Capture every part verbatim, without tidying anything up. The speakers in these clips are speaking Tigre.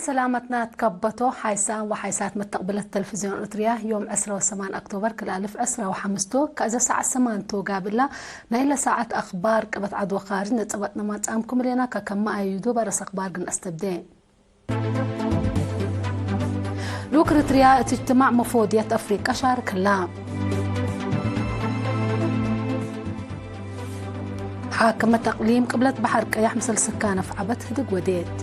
ሰላመትና ትከበቶ ሓይሳን ወሓይሳት መተቅብለት ተለፍዝዮን ኤረትርያ፣ ዮም ዕስራ ወሰማን አክቶበር ክልኤ አልፍ ዕስራ ወሐምስ ቱ፣ ከእዘ ሰዓት ሰማንቱ ጋብእላ ናይለ ሰዓት አክባር ቅበት ዐድ ወካርጅ ነጸበጥነ ማጽአምኩም እሌና። ከከመ አዩዱ በረስ አክባር ግን አስተብዴ። ሉክ ኤረትርያ እት እጅትማዕ መፎድየት አፍሪቀ ሻርክ ህላ። ሓክመት አቅሊም ቅብለት በሐር ቀያሕ ምስል ስካን አፍዐበት ህድግ ወዴት።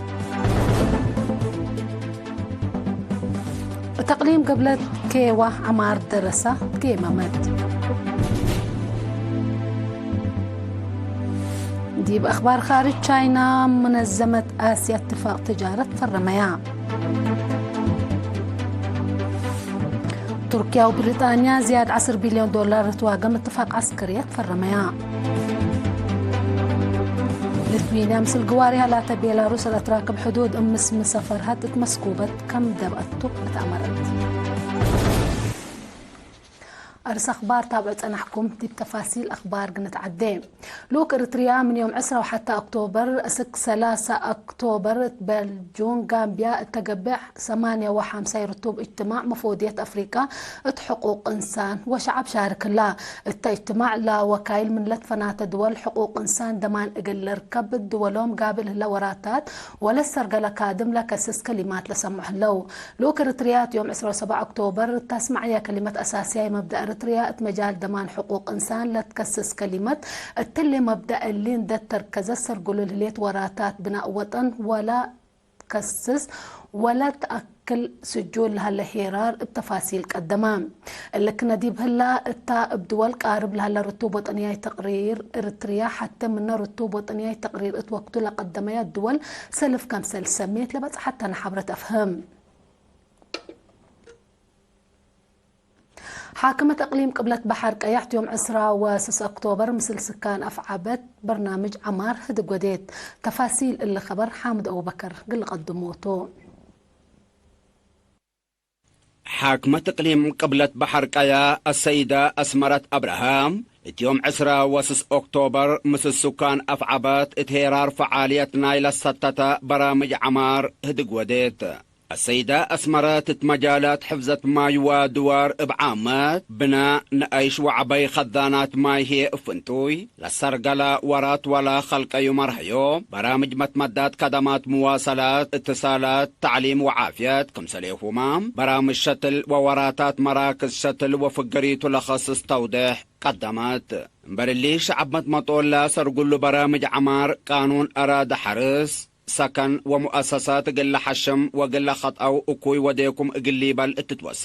እት አቅሊም ገብለት ኬዋ ዐማር ደረሳ ትጌመመት። ዲብ አክባር ካርጅ ቻይና፣ መነዘመት አስያ እትፋቅ ትጃረት ፈረመያ። ቱርክያ ወብሪጣንያ ዝያድ ዐስር ቢልዮን ዶላር ልትዋገም እትፋቅ ዐስከርየት ፈረመያ። ሊትዌንያ ምስል ግዋሪሃ ላተ ቤላሩስ ለአትራክብ ሕዱድ እብ ምስምሰ ፈርሀት እት መስኩበት ከም ደብአቱ እት አመረት። አርስ አክባር ታብዕ ጸናሕኩም። ዲብ ተፋሲል አክባር ግንትዓዴ። ልኡክ ኤረትርያ ምን ዮም ዕስራ ወሐተ አክቶበር እስክ ሰላሳ አክቶበር እት ቤልጁም ጋምብያ እተ ገብእ ሰማንያ ወሐምሳይ ርቱብ እጅትማዕ መፎድየት አፍሪቀ እት ሕቁቅ እንሳን ወሸዐብ ሻርክ ህላ። እተ እጅትማዕ ለወካይል ምን ለትፈናተ ድወል ሕቁቅ እንሳን ደማን እግል ልርከብ ድወሎም ጋብል ህለ ወራታት ወለሰርገለ ካድም ለከስስ ከሊማት ለሰምዑ ህለው። ልኡክ ኤረትርያ እት ዮም ዕስራ ወሰብዓ ኦክቶበር እተ አስመዐየ ከሊመት አሳስያይ መብደእ ኤረትርያ እት መጃል ደማን ሕቁቅ እንሳን ለትከስስ ከሊመት እትሊ መብደእ እሊ እንዴ ተርከዘት ሰርጉሉ ለህሌት ወራታት ብናእ ወጠን ወለ ትከስስ ወለ ተአክል ስጁል ለሀለ ሄራር እብ ተፋሲል ቀደመ። እሊ ክነ ዲብ ህላ እታ እብ ድወል ቃርብ ለሀለ ርቱብ ወጠንያይ ተቅሪር ኤረትርያ ሐቴ ምነ ርቱብ ወጠንያይ ተቅሪር እት ወቅቱ ለቀደመያ ድወል ሰልፍ ከምሰል ሰሜት ለበጽሐተነ ሐብረት አፍህም። ሓክመት እቅሊም ቅብለት በሐር ቀያሕ ዮም ዕስራ ወስስ ኦክቶበር ምስል ስካን አፍዐበት በርናምጅ ዐማር ህድግ ወዴት። ተፋሲል እሊ ከበር ሓምድ አቡበከር እግል ልቀድሞ ቱ። ሓክመት እቅሊም ቅብለት በሐር ቀያ አሰይደ አስመረት አብርሃም እት ዮም ዕስራ ወስስ ኦክቶበር ምስል ስካን አፍዐበት እት ሄራር ፈዓልየት ናይ ለሰተተ በራምጅ ዐማር ህድግ ወዴት። አሰይደ አስመረት እት መጃላት ሕፍዘት ማይ ወድዋር እብ ዓመት፣ ብናእ፣ ነአይሽ ወዐበይ ከዛናት ማይ ህዬ እብ ፍንቱይ፣ ለሰርገለ ወራት ወለ ከልቀዩ መርሐዮ፣ በራምጅ መትመዳት ከደማት ምዋሰላት፣ እትሳላት፣ ተዕሊም ወዓፍየት፣ ክምሰሌሁመ በራምጅ ሸትል ወወራታት መራክዝ ሸትል ወፍገሪቱ ለኸስስ ተውዴሕ ቀደመት። እምበር እሊ፣ ሸዐብ መትመጦለ ሰርጉሉ በራምጅ ዐማር፣ ቃኑን አራድ ሐርስ፣ ሰከን ወሙአሰሳት እግል ለሐሽም ወእግል ለከጥአው እኩይ ወዴኩም እግል ሊበል እትትወሴ፣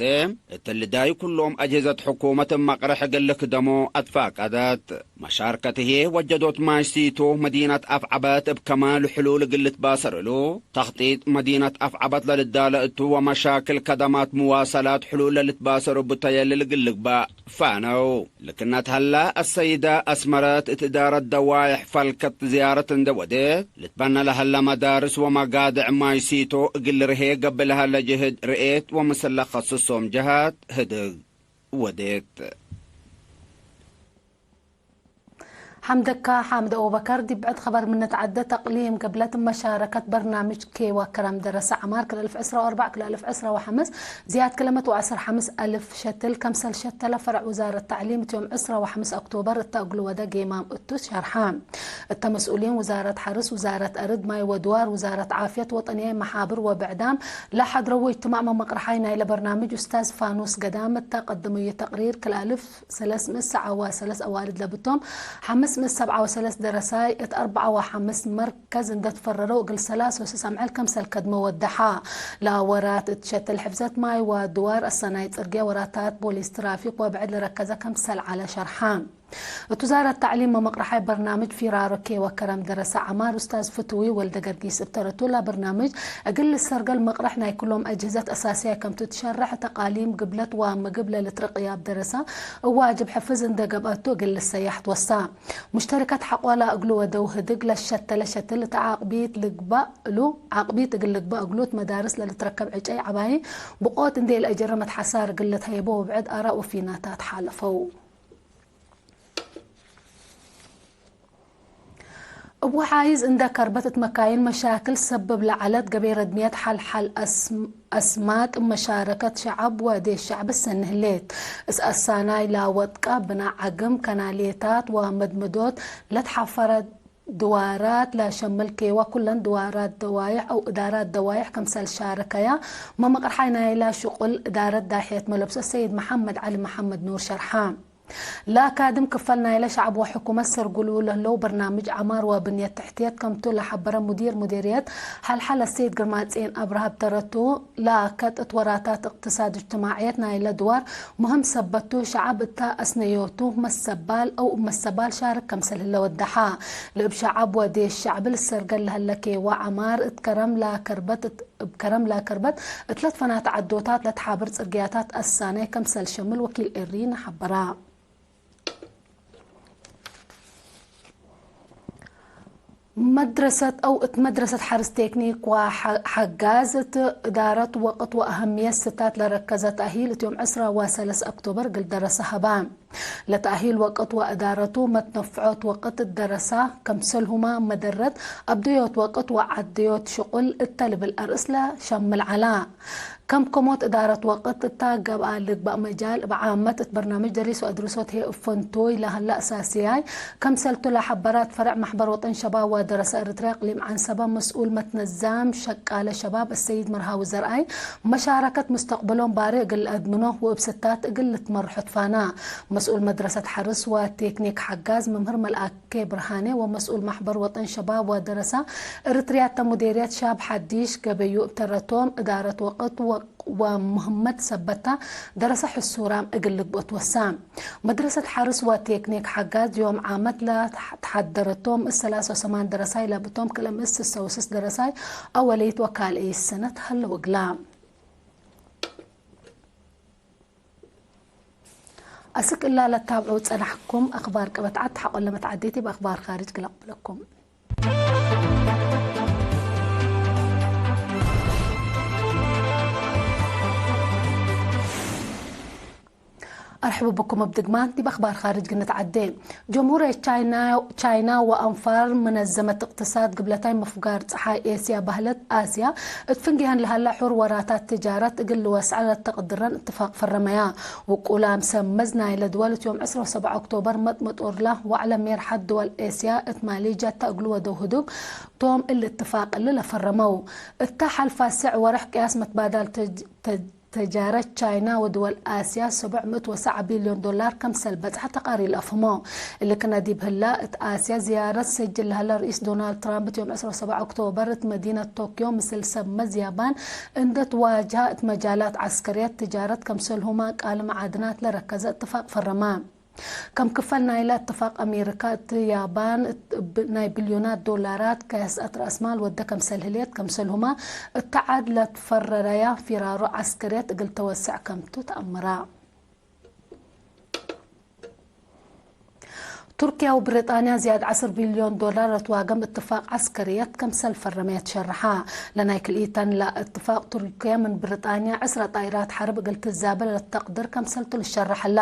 እትሊ ዳይ ኩሎም አጅህዘት ሕኩመት እብ መቅርሕ እግል ልክደሞ አትፋቀደት። መሻርከት ህዬ ወጀዶት ማይ ሲቶ መዲነት አፍዐበት እብ ከማል ሕሉል እግል ልትባሰር እሉ፣ ተክጢጥ መዲነት አፍዐበት ለልዳለ እቱ ወመሻክል ከደማት ምዋሰላት ሕሉል ለልትባሰር እቡ ተየልል እግል ልግባእ ፋነው። ልክነት ሀላ፣ አሰይደ አስመረት እት እዳረት ደዋይሕ ፈልከት ዝያረት እንዴ ወዴት፣ ልትበነ ለሀለ መዳርስ ወመጋድዕ ማይ ሲቶ እግል ልርሄ ገብእ ለሀለ ጅህድ ርኤት ወምስል ለከስሶም ጀሃት ህድግ ወዴት። ሐምደካ ሓምድ አቡበከር። ዲብ ብዕድ ኸበር ምን ንትዐደ፣ ተቅሊም ቅብለት መሻረከት በርናምጅ ኬዋ ከረም ደረሰ ዐማር ክል አልፍ ዕስራ ወአርበዕ ክል አልፍ ዕስራ ወሐምስ ዝያድ ክል መእት ወዐስር ሐምስ አልፍ ሸትል ከምሰል ሸተለ ፈረዕ ውዛረት ተዕሊም እት ዮም ዕስራ ወሐምስ ኦክቶበር እተ እግሉ ወደ ጌማም እቱ ሸርሐ። እተ መስኡሊን ውዛረት ሐርስ፣ ውዛረት አርድ፣ ማይ ወድዋር፣ ውዛረት ዓፍየት ወጠንያይ፣ መሓብር ወብዕዳም ለሐድረዉ እጅትማዕ መመቅረሓይ ናይለ በርናምጅ ኡስታዝ ፋኑስ ገዳም እተ ቀደመዩ ተቅሪር ክል አልፍ ሰለስ ምእት ሰብዓ ወሰለስ አዋልድ ለብቶም፣ ሐምስ ምእት ሰብዓ ወሰለስ ደረሳይ እት አርበዓ ወሐምስ መርከዝ እንዴ ትፈረረው እግል ሰላስ ወስስ አምዕል ከምሰል ከድመ ወደሐ። ለወራት እት ሸትል ሕፍዘት ማይ ወድዋር፣ አሰናይ ጽርግየ፣ ወራታት ፖሊስ ትራፊክ ወብዕድ ለረከዘ ከምሰል ዐለ ሸርሐ። እት ውዛረት ተዕሊም መመቅረሓይ በርናምጅ ፊራሮ ኬ ወከረም ደረሰ ዐማር ኡስታዝ ፍትዊ ወልደገርጊስ እብ ተረቱ፣ ለበርናምጅ እግል ልሰርገል መቅረሕ ናይ ክሎም አጅህዘት አሳስያይ ከምቱ ትሸረሕ፣ ተቃሊም፣ ግብለት ወምግብ ለልትረቅያብ ደረሰ እብ ዋጅብ ሕፍዝ እንዴ ገብአቱ እግል ልሰያሕ ትወሳ። ሙሽተሪከት ሐቆላ እግሉ ወደው ህድግ ለሸተለ ሸትል እት ዓቅቢት ልግበእ እሉ፣ ዓቅቢት እግል ልግበእ እግሉ እት መዳርስ ለልትረከብ ዕጨይ ዐባይ ብቆት እንዴ ኢለአጀረ መትሐሳር እግል ልትሀይቦ ወብዕድ አራእ ወፊናታት ሓለፈው። እብ ወሓይዝ እንደ ከርበት እት መካይን መሻክል ሰብብ ለዐለት ገቤ ረድምየት ሐል-ሐል አስም-፣ አስማጥ መሻረከት ሸዐብ ወዴሽ ሸዕብ ሰኒ ህሌት። እስ አሳናይ ላወጥቀ ብና ዐግም፣ ከናሌታት ወመድመዶት ለትሐፈረ ድዋራት ላሸምል ኬዋ ኩለን ድዋራት ደዋይሕ አው እዳራት ደዋይሕ ክምሰል ሻረከያ መመቅርሓይ ናይላ ሽቁል እዳረት ዳሕየት መለብሶ ሰይድ መሐመድ ዐሊ መሐመድ ኑር ሸርሐ። ለአካድም ክፈል ናይለ ሸዕብ ወሕኩመት ሰርጉሉ ለህለው በርናምጅ ዐማር ወብንየት ተሕትየት ከምቱ ለሐበረ ሙዲር ሙዲርየት ሐልሐለ ሰይድ ግርማጼን አብርሃ እብ ተረቱ፣ ለአከድ እት ወራታት እቅትሳድ እጅትማዕየት ናይለ ድዋር ሙህም ሰበት ቱ፣ ሸዐብ እተ አስነዮቱ መሰባል አው እብ መሰባል ሻርክ ከምሰል ህለ ወደሐ። ለእብ ሸዐብ ወዴሽ ሸዕብ ልሰርገል ለህለ ኬዋ ዐማር እት ከረም ለከርበት እት እብ ከረም ለከርበት እት ለትፈናተ ዐዶታት ለትሓብር ጽርግያታት አሳናይ ከምሰል ሸምል ወኪል ኤሪና ሐበራ። መድረሰት አው እት መድረሰት ሐርስ ቴክኒክ ወሐ-፣ ሐጋዝ እት እዳረት ወቅት ወአህምየት ስታት ለረከዘ ተእሂል እት ዮም ዕስራ ወሰለስ ኦክቶበር እግል ደረሰ ሀባ። ለተእሂል ወቅት ወእዳረቱ መትነፍዖት ወቅት ደረሳ፣ ከምሰልሁማ መደረት አብደዮት ወቅት ወዐደዮት ሽቁል እተ ልብል አርእስ ለሸምል ዐላ። ከምከሞት እዳረት ወቅት እተ ገብአ ልግበእ መጃል እብ ዓመት እት በርናምጅ ደሪስ ወአድርሶት ህዬ እብ ፈንቶይ ለሀላ አሳስያይ ከምሰልቱ ለሐበራት ፈርዕ መሕበር ወጠን ሸባብ ወደረሳ ኤረትርያ እቅሊም ዐንሰበ መስኡል መትነዛም ሸቃለ ሸባብ አሰይድ መርሃዊ ዘርአይ መሻረከት ሙስተቅበሎም ባሪ እግል ለአድምኖ ወእብ ስታት እግል ልትመርሖ ትፋና። መስኡል መድረሰት ሐርስ ወቴክኒክ ሐጋዝ መምህር መልአኬ ብርሃኔ ወመስኡል ማሕበር ወጠን ሸባብ ወደረሳ ኤረትርያተ ሙዴርየት ሻብ ሐዲሽ ገበዩ እብ ተረቶም እዳረት ወቅት ወ-፣ ወምህመት ሰበታ ደረሳ ሕሱራም እግል ልግብኦ ትወሳ። መድረሰት ሐርስ ወቴክኒክ ሐጋዝ ዮም ዓመት ለተሐደረቶም እት ሰላስ ወሰማን ደረሳይ ለብቶም ክልኤ እት ስሰ ወስስ ደረሳይ አወለይት ወካልአይት ሰነት ሀለው እግላ። አስክ እላ ለታብዑ ጸናሕኩም አክባር ቅበት ዐድ ሐቆለ መትዓዴቲ በአክባር ካርጅ ግለቅ ብለኩም። አርሕቡ ብኩም እብ ድግማን ዲብ አክባር ካርጅ ግንትዓዴ። ጀምሁርየት ቻይና፣ ቻይና ወአንፋር መነዘመት እቅትሳድ ግብለታይ መፍጋር ጸሓይ ኤስያ በህለት አስያ፣ እት ፍንጌሀን ለሀላ ሑር ወራታት ትጃረት እግል ልወስዐ ለተቅድረን እትፋቅ ፈረመያ። ውቁላም ሰመዝ ናይለ ድወል እት ዮም ዕስራ ወሰብዓ ኦክቶበር መጥመጦርላ ወዐለ ሜርሐት ድወል ኤስያ እት ማሌዥያ እተ እግሉ ወደው ህዱግ ቶም እሊ እትፋቅ እሊ ለፈረመው። እተ ሐልፋ ስዕ ወርሕ ቅያስ መትባዳል ተጅ-፣ ተጅ-፣ ተጃረት ቻይና ወድወል አስያ ሰቡዕ ምእት ወሰብዓ ቢልዮን ዶላር ከምሰል በጽሐ ተቃሪር ለአፍህሞ። እሊ ክነ ዲብ ህላ፣ እት አስያ ዝያረት ሰጅል ለሀለ ርኢስ ዶናልድ ትራምፕ፣ እት ዮም ዕስራ ወሰብዓ ኦክቶበር እት መዲነት ቶክዮ ምስል ሰብ መዝ ያባን እንዴ ትዋጅሀ፣ እት መጃላት ዐስከርየት፣ ትጃረት፣ ከምሰልሁመ ቃል መዓድናት ለረከዘ እትፋቅ ፈረመ። ከም ክፈል ናይለ እትፋቅ፣ አሜሪካ እት ያባን እት እብ ናይ ብልዮናት ዶላራት ከሰአት ረአስማል ወደ ከምሰል ህሌት፣ ከምሰልሁመ እተ ዐድ ለትፈረረያ ፊራሮ ዐስከርየት እግል ተወሰዕ ከምቱ ተአምራ። ቱርክያ ወብሪጣንያ ዝያድ ዐስር ቢልዮን ዶላር ለትዋገም እትፋቅ ዐስከርየት ከምሰል ፈረመየ ትሸርሐ። ለናይ ክልኢተን ለእትፋቅ፣ ቱርክያ ምን ብሪጣንያ ዕስረ ጣይራት ሐርብ እግል ትዛበ ለተቅድር ከምሰልቱ ልሸረሐ እላ።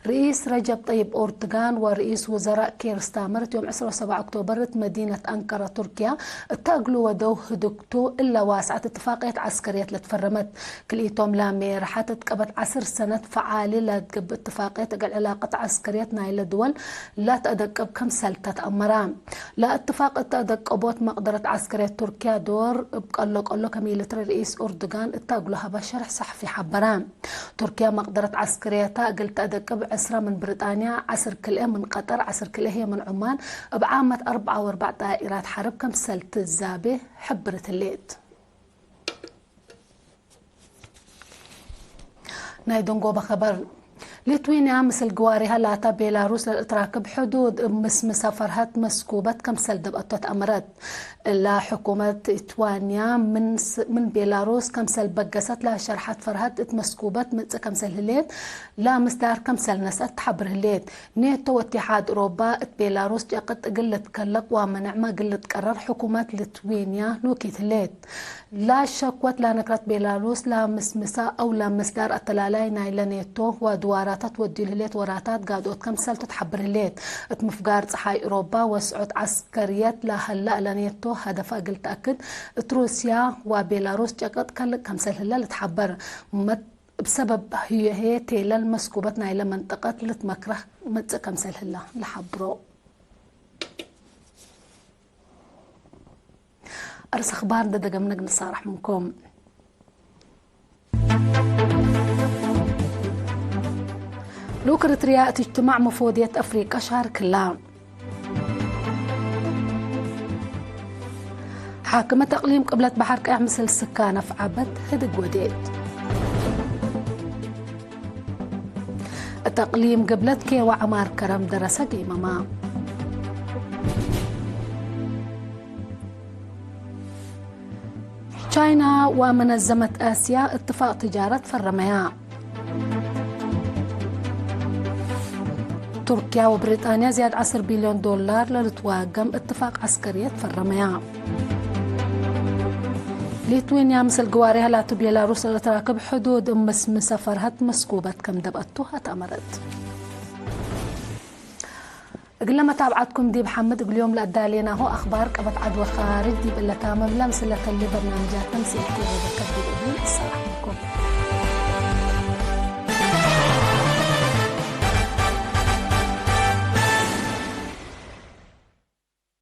ርኢስ ረጀብ ጠይብ ኦርትጋን ወርኢስ ውዘራእ ኬር ስታመር እት ዮም ዕስራ ወሰብዓ ኦክቶበር እት መዲነት አንቀረ ቱርክያ እተ እግሉ ወደው ህዱግቱ እለ ዋስዐት እትፋቅየት ዐስከርየት ለትፈረመት። ክልኢቶም ላሜ ረሐት እት ቀበት ዐስር ሰነት ፈዓሊ ለትገብእ እትፋቅየት እግል ዕላቀት ዐስከርየት ናይለ ድወል ለተአደቅብ ከምሰል ተትአመራ። ለእትፋቅ እት አደቀቦት መቅደረት ዐስከርየት ቱርክያ ዶር እብ ቀሎ ቀሎ ከሚልትሪ ርኢስ ኡርዱጋን እተ እግሉ ሀበ ሸርሕ ሰሐፊ ሐበረ። ቱርክያ መቅደረት ዐስከርየታ እግል ተአደቅብ ዕስረ ምን ብሪጣንያ፣ ዐስር ክልኤ ምን ቀጠር፣ ዐስር ክልኤ ህዬ ምን ዑማን እብ ዓመት አርበዓ ወአርበዕ ጣኢራት ሐርብ ከምሰል ትዛቤ ሕብርት ህሌት። ናይ ደንጎበ ኸበር። ሊትዌንያ ምስል ግዋሬሃ ላታ ቤላሩስ ለልትራክብ ሕዱድ እብ ምስምሰ ፈርሀት መስኩበት ከምሰል ደብአቶ ተአምረት። እላ ሕኩመት ሊትዋንያ ምን ስ-፣ ምን ቤላሩስ ከምሰል በገሰት ለሸርሐት ፈርሀት እት መስኩበት መጽእ ከምሰል ህሌት ለምስዳር ከምሰል ነስአት ተሐብር ህሌት። ኔቶ ወእትሓድ እሮባ እት ቤላሩስ ጨቅጥ እግል ልትከለቅ ወመንዕመ እግል ልትቀረር ሕኩመት ሊትዌንያ ሉኪት ህሌት። ላሸክወት ላነክረት ቤላሩስ ለምስምሰ አው ለምስዳር አተላላይ ናይለ ኔቶ ወድዋራታት ወዲል ህሌት ወራታት ጋድኦት ከምሰልቱ ተሐብር ህሌት። እት ምፍጋር ጸሓይ እሮባ ወስዖት ዐስከርየት ለሀላ ለኔቶ ሀደፋ እግል ተአክድ እት ሩስያ ወቤላሩስ ጨቅጥ ከልቅ ከምሰል ህለ ልትሐበር። መ-፣ እብ ሰበብ ህዬ ቴለል መስኩበት ናይለ መንጠቀት ልትመክረህ መጽእ ከምሰል ህለ ለሐብሮ። አርስ አኽባር እንዴ ደገምነ እግል ንሳረሕ ምንኩም። ልኡክ እርትርያ እት እጅትማዕ መፎድየት አፍሪቀ ሻርክ ህላ። ሓክመት አቅሊም ቅብለት በሐር ቀያሕ ምስል ስካነ ፍዓበት ህድግ ወዴት። እት አቅሊም ግብለት ኬወ ዐማር ከረም ደረሰ ጌመማ። ቻይና ወመነዘመት አስያ እትፋቅ ትጃረት ፈረመያ። ቱርክያ ወብሪጣንያ ዝያድ ዐስር ቢልዮን ዶላር ለልትዋገም እትፋቅ ዐስከርየት ፈረመያ። ሊትዌንያ ምስል ግዋሬሃ ላቱ ቤላሩስ ለልትራክብ ሕዱድ እምስ ምሰ ፈርሀት መስኩበት ከም ደብአቱ አትአመረት። እግለ መታብዓትኩም ዲብ ሐምድ እግልዮም ለአዳሌናሁ አኽባር ቀበት ዐድ ወካርጅ ዲብ እለ ታምም ለምስለ ከሊ በርናምጃት ተምሲል ቲቪ በከት ዲብ